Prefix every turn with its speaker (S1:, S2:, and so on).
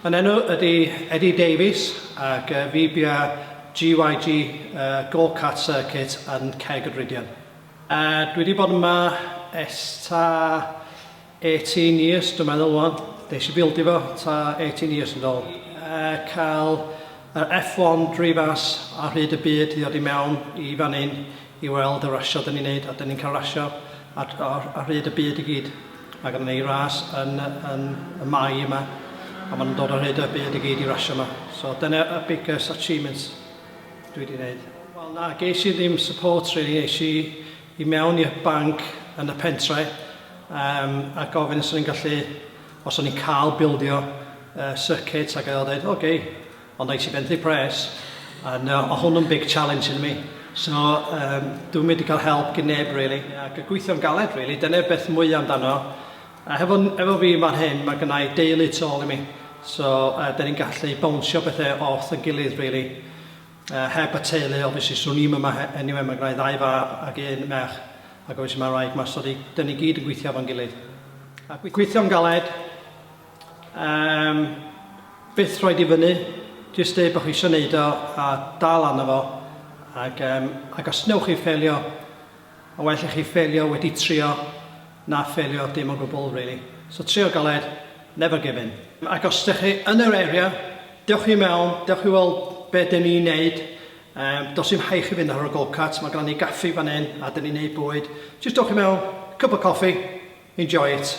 S1: Yn enw ydy Eddie Davies ac fi bia GYG Go-Kart Circuit yn Ceg y Drudion. Dwi wedi bod yma ers ta 18 years dwi'n meddwl wan. Nes i bildio fo ta 18 years yn ôl. Cael yr F1 drivers ar hyd y byd i ddod i mewn i fan hyn i weld y rasio dyn ni'n neud a dyn ni'n cael rasio ar, ar, ar hyd y byd i gyd. Mae gennym ni ras yn, yn y Mai yma, a maen nhw'n dod ar hyd y byd i gyd i rasio yma. So dyna y biggest achievement dwi wedi gwneud. Wel na, ges i ddim support really, es i i mewn i'r banc yn y pentre um, a gofyn os o'n i'n gallu, os o'n i'n cael bildio circuit ac oedd o'n dweud, oce, okay, Ond ais i benthyg pres, and uh, o hwn yn big challenge i mi. So, um, dwi'n mynd i cael help gen neb, really. Ac gweithio'n galed, really. Dyna beth mwy amdano. A hefo, efo fi fan hyn, mae gennau deulu tu ôl i mi. So, dyn ni'n gallu bownsio bethau off yn gilydd, really. Heb y teulu, obviously, swn i'm yma anyway, mae gennau ddau fab ac un merch. Ac obviously mae'r wraig 'ma, so dyn ni gyd yn gweithio efo'n gilydd. A gweithio'n galed, Um, byth rhoid i fyny, jyst deud bod chi eisiau neud o a dal arno fo. Ac, um, ac os newch chi ffeilio, yn well i chi ffeilio wedi trio na ffeilio dim o gwbl, really. So trio galed, never give in. Ac os ydych chi yn yr area, dewch i mewn, dewch i weld be dyn ni'n neud. Does dim rhaid chi fynd ar y go-kart, mae gennym ni gaffi fan hyn a dyn ni'n neud bwyd. Just dewch i mewn, cup of coffee, enjoy it.